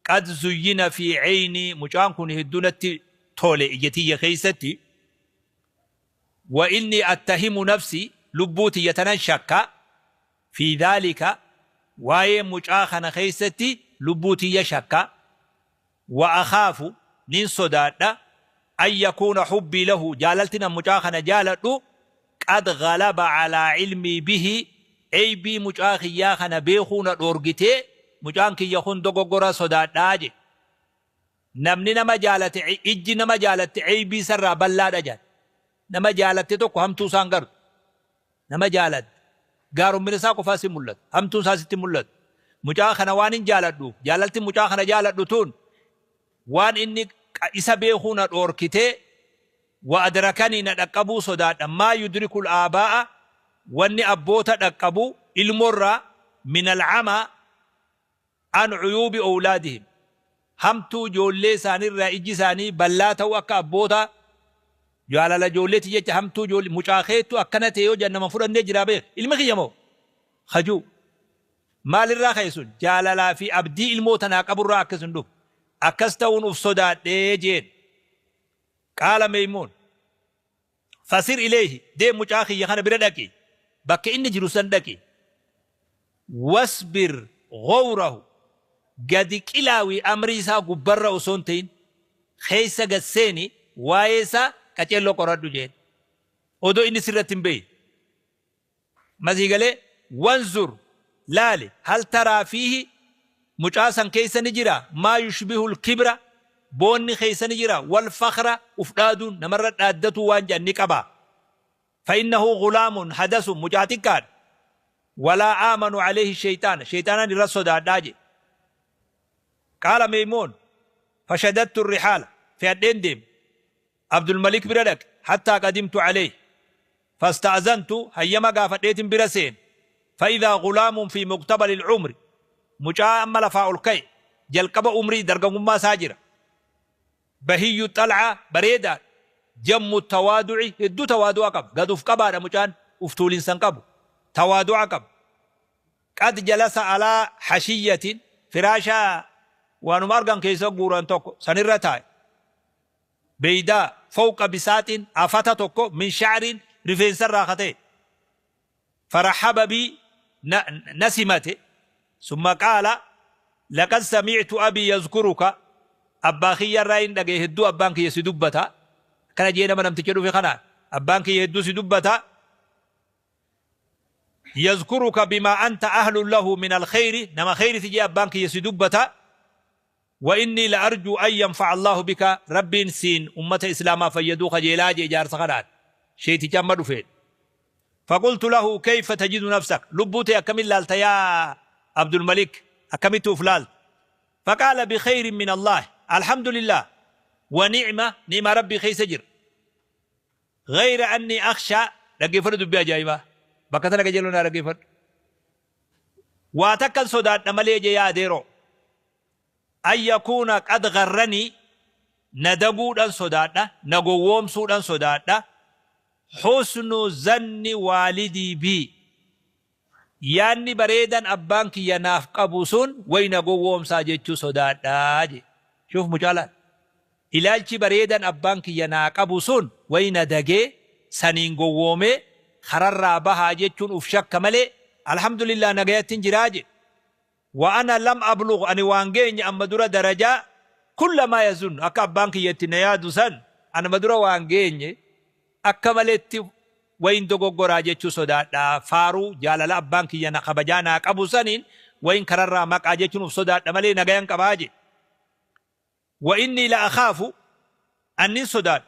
Qad zuyyina fii ceynii mucaan kun hedduu natti tole ija tiyya keessatti, wa innii attahimu nafsii lubbuu tiyya tanan shakka, fii dhaalika waa'ee mucaa kana keessatti lubbuu tiyya shakka, wa akhaafu nin sodaadha, an yakuuna hubbii lahu jaalaltin an mucaa kana jaaladhu qad ghalaba calaa cilmii bihi eybii mucaa kiyyaa kana beekuu na dhoorgitee mucaan kiyya kun dogoggora sodaadha jedhe. Namni nama jaalate ijji nama jaalatte eybii isarraa ballaadha jedhan. Nama jaalatte tokko hamtuu isaa hin gartu. Nama jaalatte gaarummina isaa qofaa si mul'ata. Hamtuun isaa sitti hin mul'atu. Mucaa kana waan hin jaaladhuuf jaalalti mucaa kana jaaladhu tun waan inni isa beekuu na dhoorkitee Wa adrakanii na dhaqqabuu sodaadha maa yudrikul aabaa'a wanni abboota dhaqqabu ilmorraa minal amaa an uyuubi owlaadihim hamtuu ijoollee isaaniirraa ijji isaanii ballaa ta'uu akka abboota jaalala ijoolleeti jecha hamtuu ijoollee mucaa keettu akkana ta'e yoo jedhan nama fudhannee jiraa beek ilmi kiyya moo kajuu maalirraa ka'e sun jaalalaa fi abdii ilmoo tanaa qaburraa akkas hin dhufu akkas ta'uun uf sodaadhee jeen. Qaala Meymuun, Fasir ilayhi, deem mucaa kiyya kana bira dhaqi, bakka inni jiru san dhaqi. Wasbir ghawrahu, gadi qilaawi amrii isaa gubbarra osoo hin ta'in, keessa gad seeni waa'ee isaa qaceelloo qoradhu jeen. Odoo inni sirratti hin beeyne. Ma sii galee? Wanzur, laali, hal taraa fiihi, mucaa san keessa ni jira, maa yushbihul kibra, boonni keessa ni jira, wal fakhra, uf dhaaduun, namarra dhaaddatuu waan jedhan ni qabaa? Fa innahu ghulaamun hadasun, mucaa xiqqaadha. Walaa aamanu alayhi sheyxaana, sheyxaanaan irra sodaadhaa jedhe. Qaala Meymuun, fashadattu rihaala, fe'adheen deeme. Abdulmalik bira dhaqe, hattaa qadimtu alayhi, fasta'azantu, hayyama gaafadheetin bira seene, fa'idhaa ghulaamun fii muqtabalil umri, mucaa amma lafaa ol ka'e, jalqaba umrii dargagummaa isaa jira, bahiyyu xal'a, bareedaadha, jammu tawaadu'i, hedduu tawaadu'a qaba, gad uf qabaadha mucaan, uf tuulinsa hin qabu, tawaadu'a qaba. Qad jalasa alaa hashiyyatin, firaasha waanuma argan keessa guuran tokko sanirra taa'e. Beydaa, fowqa bisaaxin, afata tokko, min sha'rin, rifeensarraa ka ta'e. Farahaba bii, na, na simate. Summa qaala, laqad sami'tu abii yazkuruka, abbaa kiyyarraayin dhagaye hedduu abbaan kiyya si dubbata. Akkana jee nama namticha dhufe kanaan, abbaan kiyya hedduu si dubbata. Yazkuruka bimaa anta ahlun lahu min alkheyri, nama kheyriti jee abbaan kiyya si dubbata. Wa innii la arjuu an yanfa'a Allaahu bika, Rabbiin siin ummata Islaamaa fayyaduu kajeelaa je'e jaarsa kanaan, sheeyticha amma dhufeen. Faqultu lahu kayfa tajidu nafsak, lubbuu tee akkamiin laalta yaa Abdulmalik, akkamitti uf laalta? Faqaala bikhayrin min Allaahi, alhamdulillaah, wa ni'ma, ni'maa Rabbii keessa jira. Ghayra annii akhshaa, dhaggeeffadhu dubbii ajaa'ibaa, bakka tana qajeeloo naa dhaggeeffadhu. Waa takkan sodaadha malee jee yaa adeeroo. An yakuuna qad gharranii na daguudhan sodaadha, na gowwoomsuudhan sodaadha, husnu zanni waalidii bii yaanni bareedan abbaan kiyya naaf qabu sun way na gowwoomsaa jechuu sodaadha jee. Shuuf mucaa laal. Ilaalchi bareedan abbaan kiyya naa qabu sun way na dagee saniin gowwoomee kararraa bahaa jechuun uf shakka malee alhamdulillah nagayattin jiraa jedhe. Wa ana lam ablugh ani waan geenye amma dura darajaa kulla maa yazunnu akka abbaan kiyya itti na yaadu san anuma dura waan geenye akka maletti wayin dogoggoraa jechuu sodaadha faaruu jaalala abbaan kiyya na kabajaa naa qabu saniin wayin kararraa maqaa jechuun uf sodaadha malee nagayan qabaa jedhe. Wa innii la akhaafu an nin sodaadha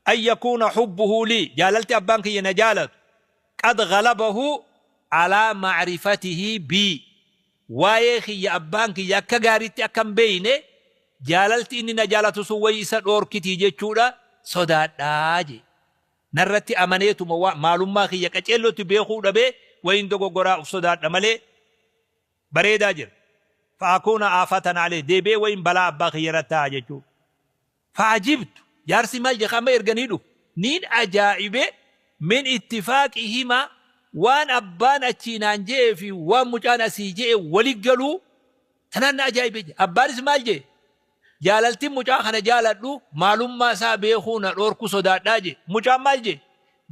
an yakuuna hubbuhu lii jaalalti abbaan kiyya na jaalatu qad ghalabahu alaa ma'rifatihi bii waa'ee kiyya abbaan kiyya akka gaariitti akka hin beeyne jaalalti inni na jaalatu sun wayi isa dhoorkitii jechuudha sodaadha jee. Narratti amaneetuma waa maalummaa kiyya qaceellotti beekuu dhabee wayin dogoggoraa uf sodaadha malee bareedaa jira. Fa'akuuna aafatan alayhi deebi'ee wayin balaa abbaa kiyya irratti ta'a jechuu. Fa'ajibtu jaarsi maal jedha amma erganii dhufu niin ajaa'ibe min ittifaaqihima waan abbaan achii naan je'ee fi waan mucaan asii je'e wali galuu tanaan na ajaa'ibe jedhe. Abbaanis maal je'e Jaalaltin mucaa kana jaaladhu maalummaa isaa beekuu na dhoorkuu sodaadhaa jedhe. Mucaan maal jedhe?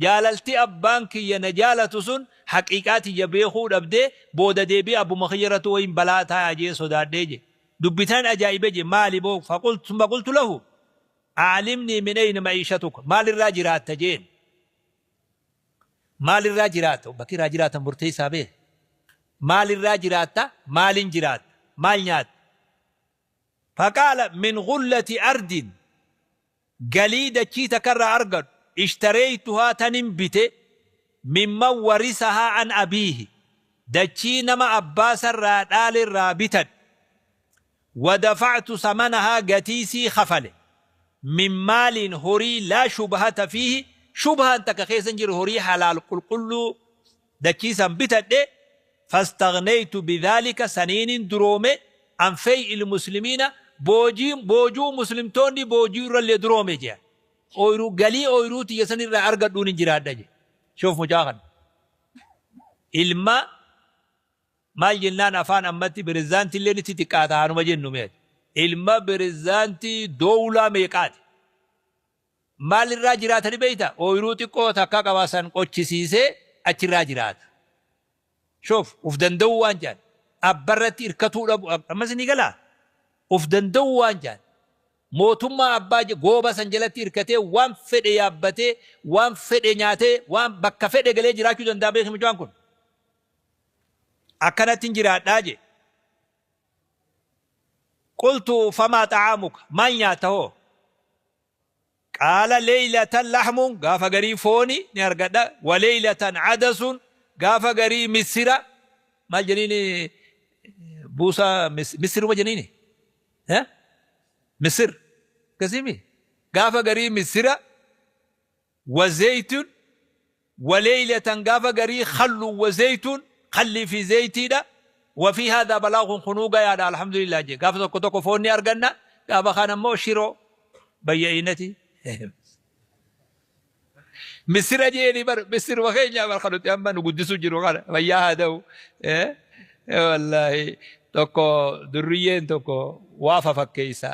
Jaalalti abbaan kiyya na jaalatu sun haqiiqaa tiyya beekuu dhabdee booda deebi'ee abbuma kiyya irratti wayiin balaa taaya jee sodaadhee jedhe. Dubbi tanan ajaa'ibe jedhe. Maali boo? Faqultu summa qultu lahu a'limnii min eyna ma'iishatuka maalirraa jiraatta jeen. Maalirraa jiraatta? Bakki irraa jiraatan murteessaa beeki. Maalirraa jiraatta? Maalin jiraatta? Maal nyaatta? Faqaala min ghullati ardin galii dachii takka irraa argadhu ishtareytuhaa tanin bite mimman warisahaa an abiihi dachii nama abbaa isarraa dhaale irraa bitadhe wadafa'tu samanahaa gatii isii khafale min maaliin horii laa shubhata fiihi shubhaan takka keessa hin jirre horii halaal qulqulluu dachii san bitadhe Fastaghnaytu bidhaalika saniinin duroome an fey'il muslimiina boojii boojuu muslimtoonni boojuu irrallee duroome je'an. Ooyruu galii ooyruu tiyya san irraa argadhuunin jiraadha je'e. Shuuf mucaa kana. Ilma maal jennaan afaan ammatti berezaantilleen itti xiqqaata haanuma jennu mee ati. Ilma berezaantii doowlaa meeqaati. Maal irraa jiraata ni beeyta? Ooyruu xiqqoo takka qaba san qochisiisee achirraa jiraata. Shuf, uf danda'uu waan jedhan. Abbarratti irkatuu dhabu, ammas ni galaa? Uf danda'uu waan jedhan. Mootummaa abbaa gooba san jalatti irkatee waan fedhe yaabbatee, waan fedhe nyaatee, waan bakka fedhe galee jiraachuu danda'a beeki mucaan kun. Akkanattin jiraadhaa jedhe. Qultu famaa xa'aamuka maal nyaatta hoo? Qaala leeylatan lahmun gaafa garii fooni ni argadha wa leeylatan adasun gaafa garii missira maal jeniini buusa missiruma jeniini missir akkasiimi gaafa garii missira wa zeytun wa leeylatan gaafa garii khallun wa zeytun khallii fi zeytiidha wa fi haadhaa balaaghun kunuu gayaadha alhamdulillah jee gaafa tokko tokko foon ni arganna gaafa kaan ammoo shiroo bayya'inati misira jeeni bar misiruma keenya bar kan nuti amma nu guddisu jiru kana fayyaa haa ta'u wallaahi tokko durriyyeen tokko waa fafakkeessa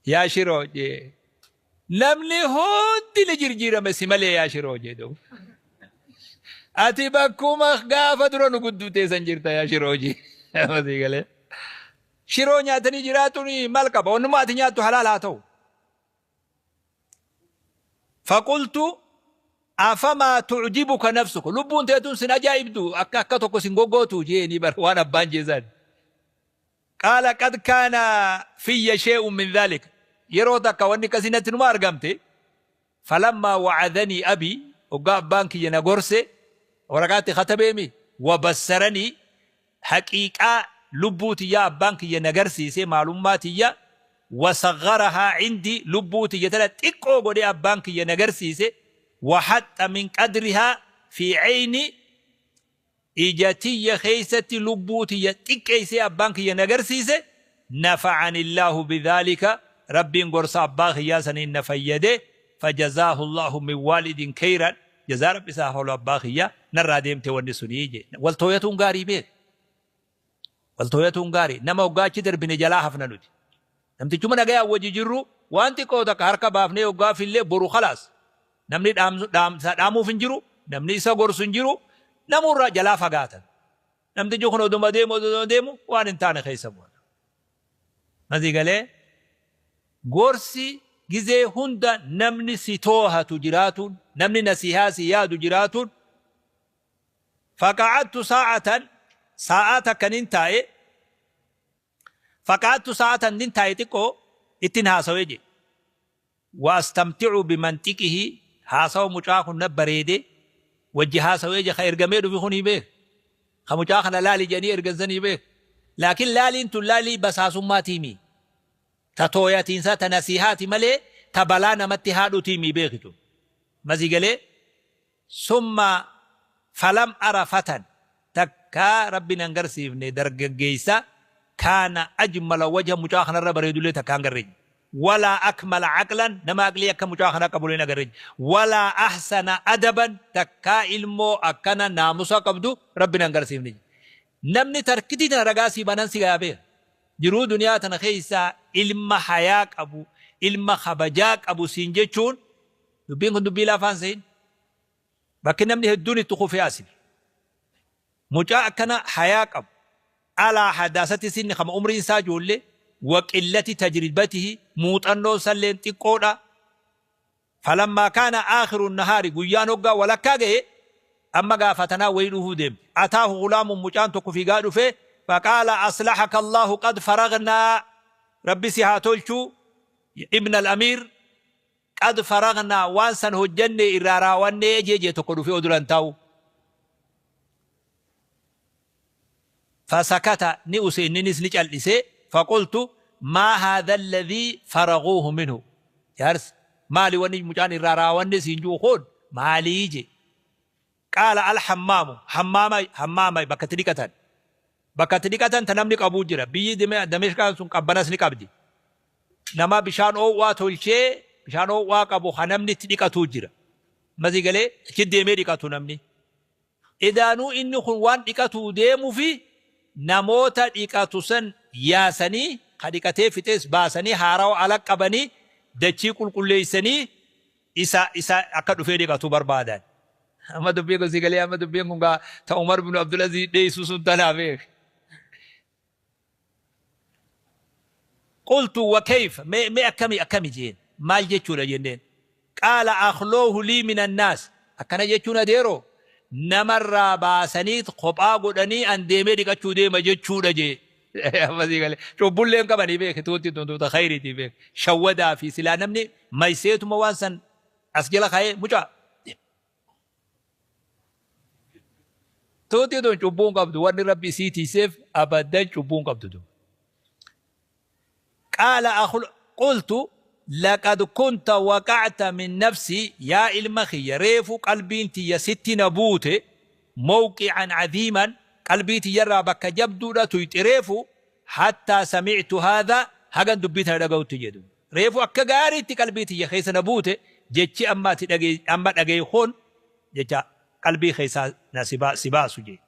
Yaa shiroo jee. Namni hundi ni jirjiirame si malee yaa shiroo jee duuba. Ati bakkuma gaafa dura nu gudduu teessan jirta yaa shiroo jee. Masii galee. Shiroo nyaatanii jiraatuun maal qaba? Wannuma ati nyaattu halaal haa ta'u. Faqultu afamaa tu'jibuka nafsuka lubbuun teetun sin ajaa'ibdu akka akka tokko sin goggootu jeeni bar waan abbaan jeesaan. Qaala qad kaana fiyya shay'un min dhaalika yeroo takka wanni akkasii natti numa argamte falammaa wa'adhanii abii hoggaa abbaan kiyya na gorse waraqaatti katabeemi wa bassaranii haqiiqaa lubbuu tiyyaa abbaan kiyya na garsiise maalummaa tiyya wa sagharahaa cindii lubbuu tiyya tana xiqqoo godhee abbaan kiyya na garsiise wa haxxa min qadrihaa fi cayni Ija tiyya keessatti lubbuu tiyya xiqqeessee abbaan kiyya na garsiise, nafa'anillaahu bidhaalika, Rabbiin gorsa abbaa kiyyaa saniin na fayyade, fajazaahullaahu min waalidin keyran, jazaa Rabbi isaa haa kafalu abbaa kiyya, narraa deemte wanni sunii jee. Wal tooyatuun gaarii beek. Wal tooyatuun gaarii. Nama hoggaa achi darbine jalaa hafna nuti. Namtichuma nagayaan wajji jirru Waan xiqqoo takka harka baafnee hoggaa fillee boru khalaas. Namni dhaamsa dhaamuuf hin jiru, namni isa gorsu hin jiru, namurraa jalaa fagaatan. Namtichi kun oduma deemu oduma deemu waan hin taane keessa bu'a. Masii galee gorsi gizee hunda namni si toohatu jiraatuun, namni nasihaa si yaadu jiraatuun. Faqa'attu saa'atan, saa'aa takka nin taa'e. Faqa'attu saa'atan, nin taa'e xiqqoo ittin haasawee jedhe. Wa astamti'u bimanxiqihi, haasawa mucaa kun na bareede wajji haasawee je. Ka ergamee dhufe kunii beek, ka mucaa kana laali jedhanii ergan sanii beek. Laakiin laaliin tun laalii basaasummaatiimi, ta tooyatiinsaa, ta nasihaati malee ta balaa namatti haadhutiimi beekitu masii galee. Summa falam ara fatan, takkaa Rabbi nan garsiifne dargaggeessa kaana ajmala wajha, mucaa kanarra bareedullee takkaa hin garre. Walaa akmala aqlan, nama aqlii akka mucaa kanaa qabullee hin agarre. Walaa ahsana adaban, takkaa ilmoo akkana naamusa qabdu Rabbi nan garsiifne. Namni tarkitii tana ragaa sii banan si gayaa beeka. Jiruu duniyaa tana keessaa ilma hayaa qabu, ilma kabajaa qabu siin jechuun, dubbiin kun dubbii laafaan sehin. Bakki namni hedduun itti kufee asili. Mucaa akkana hayaa qabu, alaa hadaasati sinni, kama umriin isaa ijoollee, wa qillati tajribatihi, muuxannoon salleen xiqqoodha. Falammaa kaana aakhiru nahaari, guyyaan hoggaa walakkaa gahe, amma gaafatanaa wayii dhufuu deemte. Ataahu ghulaamun, mucaan tokko fiigaa dhufee, faqaala aslahaka Allaahu qad faragnaa, Rabbi si haa tolchuu ibna al-amiir, qad faragnaa, waan san hojjannee irraa raawannee jee jee tokko dhufee oduran taa'u. Fasakata, ni use, inninis ni cal'ise. Faqultu maa haadha alladhii faraguuhu minhu, jaarsa maali wanni mucaan irraa raawanne siin ji'u kun maalii jee. Qaala alhammaamu, hammaama, hammaama bakka itti dhiqatan, bakka itti dhiqatan ta namni qabuu jira. Biyyi Dameshqaan sun qabbanas ni qabdi. Nama bishaan oowwaa tolchee bishaan oowwaa qabu ka namni itti dhiqatuu jira. Masii galee achi deemee dhiqatu namni. Edaanuu inni kun waan dhiqatuu deemufi namoota dhiqatu san yaasanii, ka dhiqatee fixes baasanii haarawa ala qabanii dachii qulqulleessanii isa akka dhufee dhiqatu barbaadan. Amma dubbiin kun si galee? Amma dubbiin kun gaa ta Umar bin Abdul Aziz dheessuu sun tanaa beek. Qultu wa kayfa, mee akkami akkami jeen, maal jechuudha jenneen. Qaala akhloohu lii min annaas, akkana jechuun adeeroo namarraa baasaniit kophaa godhanii an deemee dhiqachuu deema jechuudha jee. Amma sii galee? Cubbullee hin qabanii beeki, tuutti tun tuuta khayriitii beek, shawwadaa fi silaa namni mayseetuma waan san as jala kaayee mucaa. Tuuti tun cubbuu hin qabdu, wanni Rabbi isii tiiseef abadan cubbuu hin qabdu tun. Qaala qultu laqad kunta waqa'ta min nafsii, yaa ilma kiyya, reefu qalbiin tiyya sitti na buute, mawqi'an aziiman, qalbii tiyyarraa bakka jabduudha tuyxe reefu, hattaa sami'tu haadha, hagan dubbii tana dhaga'utti jedhu. Reefu akka gaariitti qalbii tiyya keessa na buute jechi amma ati dhagee amma dhagaye kun, jecha qalbii keessaa na si baasu jee.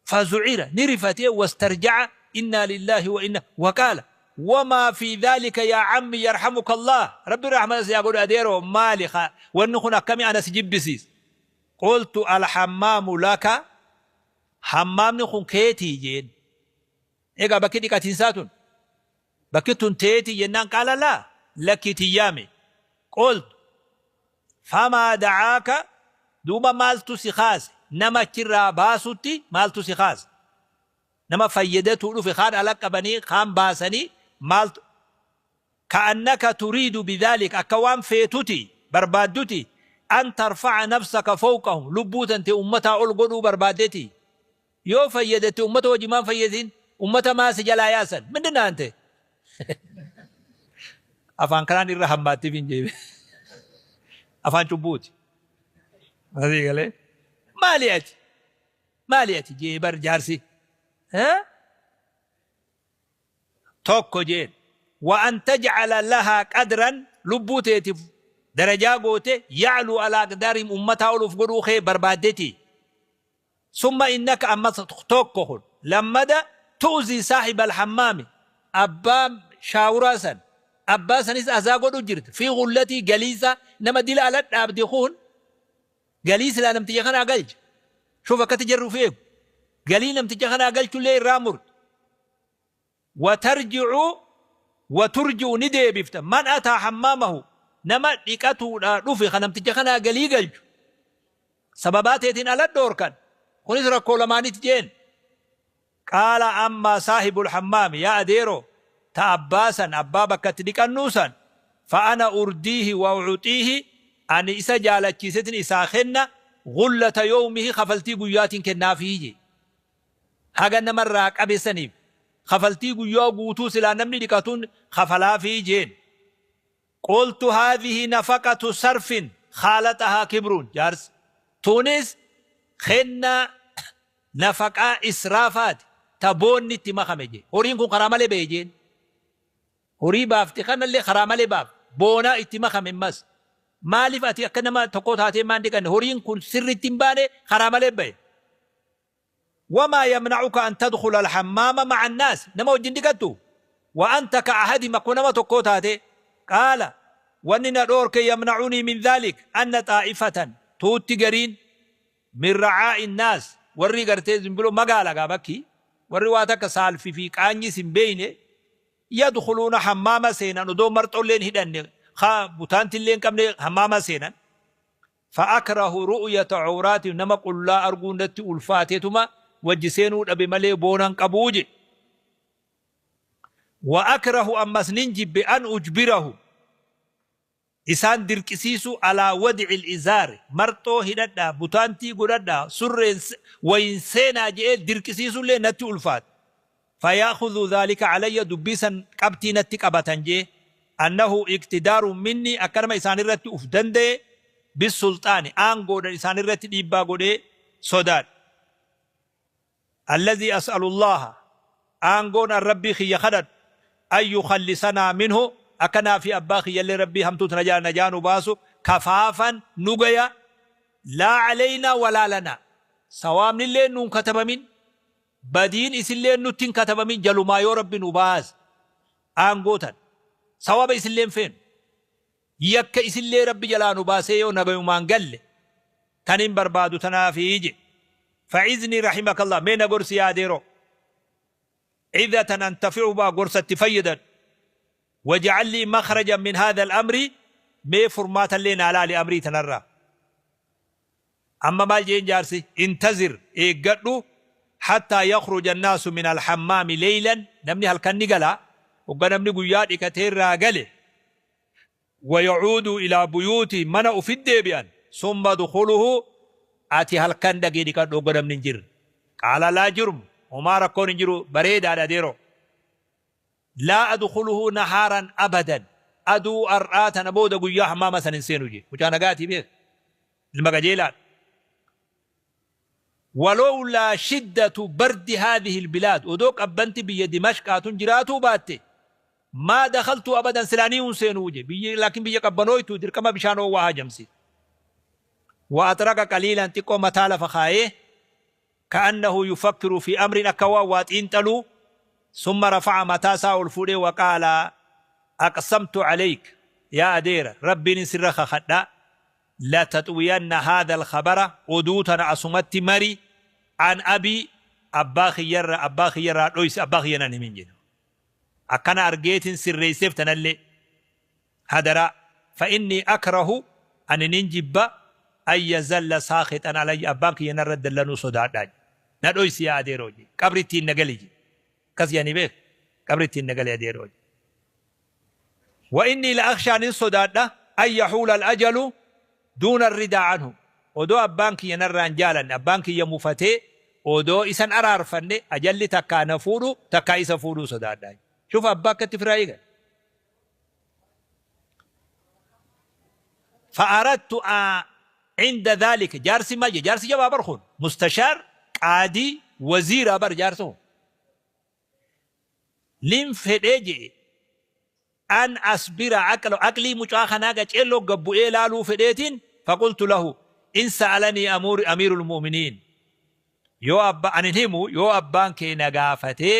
Fazu'ira, ni rifatee, wastarja'a, innaa lillaahi wa inna, waqaala wamaa fi dhaalika yaa cammi yarhamuka Allah, Rabbi rahmata si haa godhu adeeroo, maali ka wanni kun akkami ana si jibbisiis? Qultu alhammaamu laka, hammaamni kun keetii jeen. Egaa bakki dhiqatiinsaa tun, bakki tun teetii jennaan, qaala laa, lakkii tiyyaami. Qultu famaa da'aaka, duuba maaltu si kaase nama achirraa baasutti? Maaltu si kaase nama fayyadatuu dhufe kaan ala qabanii kaan baasanii? Maaltu ka'annaka turiidu bidhaalik, akka waan feetuti barbaadduti, an tarfa'a nafsaka fawqahum, lubbuu tante ummataa ol godhuu barbaaddeti? Yoo fayyadatte ummata wajji maan fayyadin? Ummata maa si jalaa yaasan? Mindinna ante? Afaan kanaan irra hammaattiif hin jeebe. Afaan cubbuuti. Asii galee maali ati? Maali ati jee bar jaarsi. Tokko jeen. Wa an taj'ala lahaa qadran, lubbuu teetiif darajaa goote, ya'luu alaa aqdaarihim, ummataa ol uf godhuu kee barbaaddeti. Summa innaka, ammas tokko kun lammada, tu'zii saahiba alhammaami, abbaa shaawuraa san. Abbaa sanis azaa godhu jirta. Fi gullatii galii isaa nama dila ala dhaabde kun galii silaa namticha kanaa galcha. Shuf akkatti jarri uf eegu. Galii namticha kanaa galchullee irraa murte. Watarji'u waturji'u ni deebifta. Man ataa hammaamahu nama dhiqatuudhaa dhufe ka namticha kanaa galii galchu. Sababaa teetiin ala dhoorkan. Kunis rakkoo lamaaniti jeen. Qaala ammaa saahibul hammaami yaa adeeroo ta abbaa san abbaa bakka itti dhiqannuu san fa ana urdiihi wa u'uxiihi ani isa jaalachiisetin isaa kenna ghullata yawmihi kafaltii guyyaatiin kennaafii jee haga nama irraa qabe saniif kafaltii guyyaa guutuu silaa namni dhiqatuun kafalaafii jeen. Qultu haadhihi nafaqatu sarfin khaalaxahaa kibruun jaarsi tunis kennaa nafaqaa israafaati ta boonni itti makame jee horiin kun karaa malee bahe jeen horii baafte kanallee karaa malee baafte boonaa itti makame ammas maaliif ati akka nama tokkoo taatee maan dhiqanne horiin kun sirritti hin baane karaa malee bahe. Wamaa yamnacuka an tadkhula alhammaama maca annaas nama wajjin dhiqattu? Wa anta ka ahadihim akkuma nama tokkoo taatee? Qaala wanni na dhoorke yamnacunii min dhaalik anna xaa'ifatan tuutti gariin min racaa'i nnaas warri gartee zimbilo magaala gaa bakki warri waa takka saalfi fi qaanyis hin beeyne yadkhuluuna hammaama seenan odoo marxollee hin hidhanne ka butaantillee hin qabne hammaama seenan. Fa'akrahu ru'yata cawraatihim nama qullaa arguun natti ulfaateetuma wajji seenuu dhabe malee boona hin qabuu jedhe. Wa akrahu ammas nin jibbe an ujbirahu isaan dirqisiisuu alaa wad'il izaari marxoo hidhadhaa butaantii godhadhaa surreen wayiin seenaa je'ee dirqisiisullee natti ulfaate. Faya'khudhu dhaalika alayya dubbii san qabxii natti qabatan jee annahu iqtidaarun minnii akka nama isaanirratti uf danda'e bissulxaani aangoodhan isaanirratti dhiibbaa godhee sodaadhe. Alladhii as'alullaaha aangoon an Rabbii kiyya kadhadhu an yukhallisanaa minhu akka naafii abbaa kiyyallee Rabbii hamtuu tana jalaa najaa nu baasu kafaafan nu gaya laa aleynaa walaa lanaa sawaabnilleen nuun katabamin Badiin isilleen nutti hin katabamin jalumaa yoo Rabbi nu baase aangoo tana sawaba isillee hin feenu yakka isillee Rabbi jalaa nu baasee yoo nagayumaan galle tanin barbaadu tanaafi je fa'iznii rahimakallah mee na gorsi yaa adeeroo idatan antafi'u baa gorsa itti fayyadadhu waj'al lii makhrajan min haadha al-amri mee furmaatallee naa laali amrii tanarraa. Amma maal je'een jaarsi? Intazir, eeggadhu, hattaa yakhruja annaasu min alhammaami leylan, namni halkan ni gala, hogga namni guyyaa dhiqatee irraa gale, wa ya'uuduu ilaa buyuutihim, mana ufitti deebi'an, summa udkhuluhu, ati halkan dhaqii dhiqadhu hogga namni hin jirre. Qaala laa jurm, homaa rakkoon hin jiru, bareedaadha adeeroo. Laa adkhuluhu nahaaran abadan, aduu ar'aa tana booda guyyaa hammaama san hin seenu je'e. Mucaa nagaatii beekh. Ilma qajeelaadha. Walowlaa shiddatu bardi haadhihi albilaad, odoo qabbanti biyya Dimashqaa tun jiraatuu baatte, maa dakhaltu abadan silaa niyuu hin seenuu je'e. Biyyi laakiin biyya qabbanooytu dirqama bishaan oowwaa haajamsiisa. Wa axraqa qaliilan xiqqoo mataa lafa kaayee ka'annahu yufakkiru fi amrin akka waan waa xiinxaluu summa rafa'a mataa isaa ol fuudhee wa qaala aqsamtu aleyk yaa adeera Rabbiinin sirra kakadha lataxwiyanna haadha alkhabara oduu tana asumatti mari an abii abbaa kiyyarra abbaa kiyyarraa dhoysi abbaa kiyya nan himin jedhe akkana argeetin sirreeyseef tanallee Hadaraa, fa innii akrahu, ani nin jibba, an yazalla saakhitan alayya, abbaan kiyya narra dallanuu sodaadha jedhe. Na dhoysi yaa adeeroo jedhe. Qabrittiin na gali jedhe. Akkas jedhanii beek? Qabrittiin na gali adeeroo jedhe. Wa innii la akhshaa nin sodaadha, an yahuula al-ajalu duuna ar-ridaa anhu. Odoo abbaan kiyya narraa hin jaalanne, abbaan kiyya mufatee odoo isa hin araarfanne ajalli takkaa na fuudhu takkaa isa fuudhuu sodaadha jedhe. Shuf abbaa akkatti firaa eegan. Fa'aradtu inda dhaalika jaarsi maal jedhe jaarsi jabaa bar kun mustashaar qaadii waziiraa bar jaarsi kun nin fedhee jedhe an asbira aqla aqlii mucaa kanaa qaceelloo gad bu'ee laaluu fedheetiin faqultu lahu in sa'alanii amiirul mu'miniin yoo abba an hin himu yoo abbaan kee na gaafatee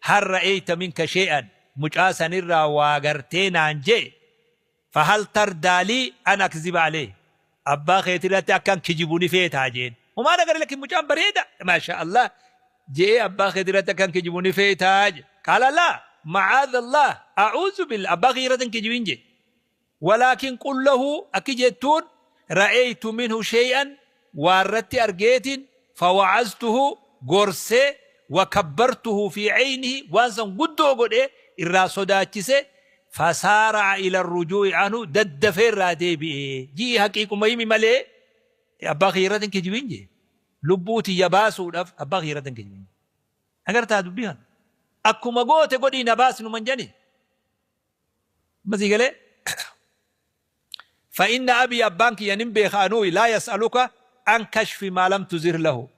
hal ra'eyta minka shay'an Mucaa sanirraa waa gartee naan jee, fahal tardaa lii an akziba aleyh, abbaa keetirratti akkan kijibu ni feetaa jeen. Homaa nagare, lakin mucaan bareeda, maasha Allah je'ee, abbaa keetirratti akkan kijibu ni feetaa je. Qaala laa, macaadha Allah, a'uuzu billah, abbaa kiyyarratti hin kijibin je. Walaakin qul lahu, akki jettuun, ra'aytu minhu shay'an, waa irratti argeetiin, fawa'aztuhu, gorsee, wa kabbartuhu fi caynihi, waan san guddoo godhee irraa sodaachise, fasaara'a ila rujuu'i anhu, daddafee irraa deebi'e ji'i. Haqiiquma himi malee abbaa kiyya irratti hin kijibin jee. Lubbuu tiyya baasuudhaaf abbaa kiyya irratti hin kijibin. Agartaa dubbii kana? Akkuma goote godhii na baasi numan jani. Masii galee? Fa'inna abii, abbaan kiyya nin beeka, anuu'i laa yas'aluka an kashfi maa lam tuzir lahu,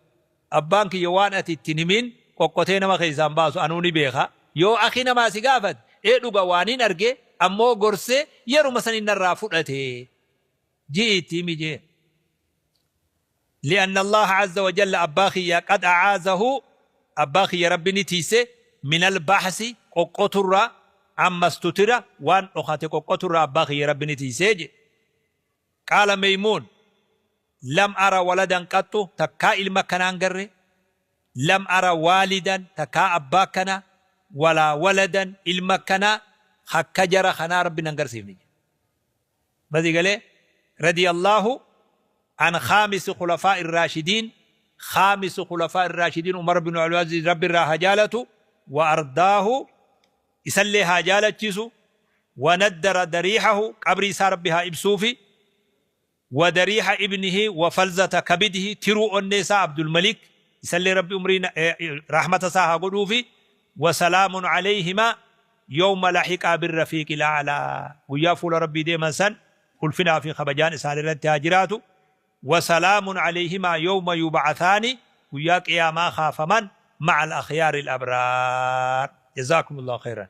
abbaan kiyya waan ati itti hin himin qoqqotee nama keessaa hin baasu, anuu ni beeka. Yoo akhi namaa si gaafate, ee dhuga waanin arge, ammoo gorsee yeruma san inni narraa fudhate ji'i itti himi jeen. Li'anna Allaaha azza wa jalla, abbaa kiyya, qad a'aazahu, abbaa kiyya Rabbi ni tiyse, minal bahsi, qoqqoturraa, amma stutira, waan dhokate qoqqoturraa abbaa kiyya Rabbi ni tiysee jedhe. Qaala Meymuun, lam ara waladan qaxxu, takkaa ilma akkanaa hin garre, lam ara waalidan, takkaa abbaa akkanaa, walaa waladan, ilma akkanaa, akka jara kanaa Rabbi nan garsiifne jedhe. Basii galee? Radiyallaahu an khaamisi khulafaa'i raashidiin, khaamisi khulafaa'i raashidiin, Umar bin Abdul Aziz, Rabbi irraa haa jaalatu, wa ardaahu, isallee haa jaalachiisu, wa naddara dariihahu, qabrii isaa Rabbi haa ibsuufi, wa dariiha ibnihi wa falzata kabidihi, tiruu onnee isaa Abdul Malik, isallee Rabbi umrii rahmata isaa haa godhuufi, wa salaamun alayhimaa yawma lahiqaa birrafiiqil a'laa, guyyaa fuula Rabbii deeman san ulfinaa fi kabajaan isaanirratti haa jiraatu, wa salaamun alayhimaa yawma yub'athaani, guyyaa qiyaamaa kaafaman, ma'al akhyaaril abraar. Jazaakumullahu khayran.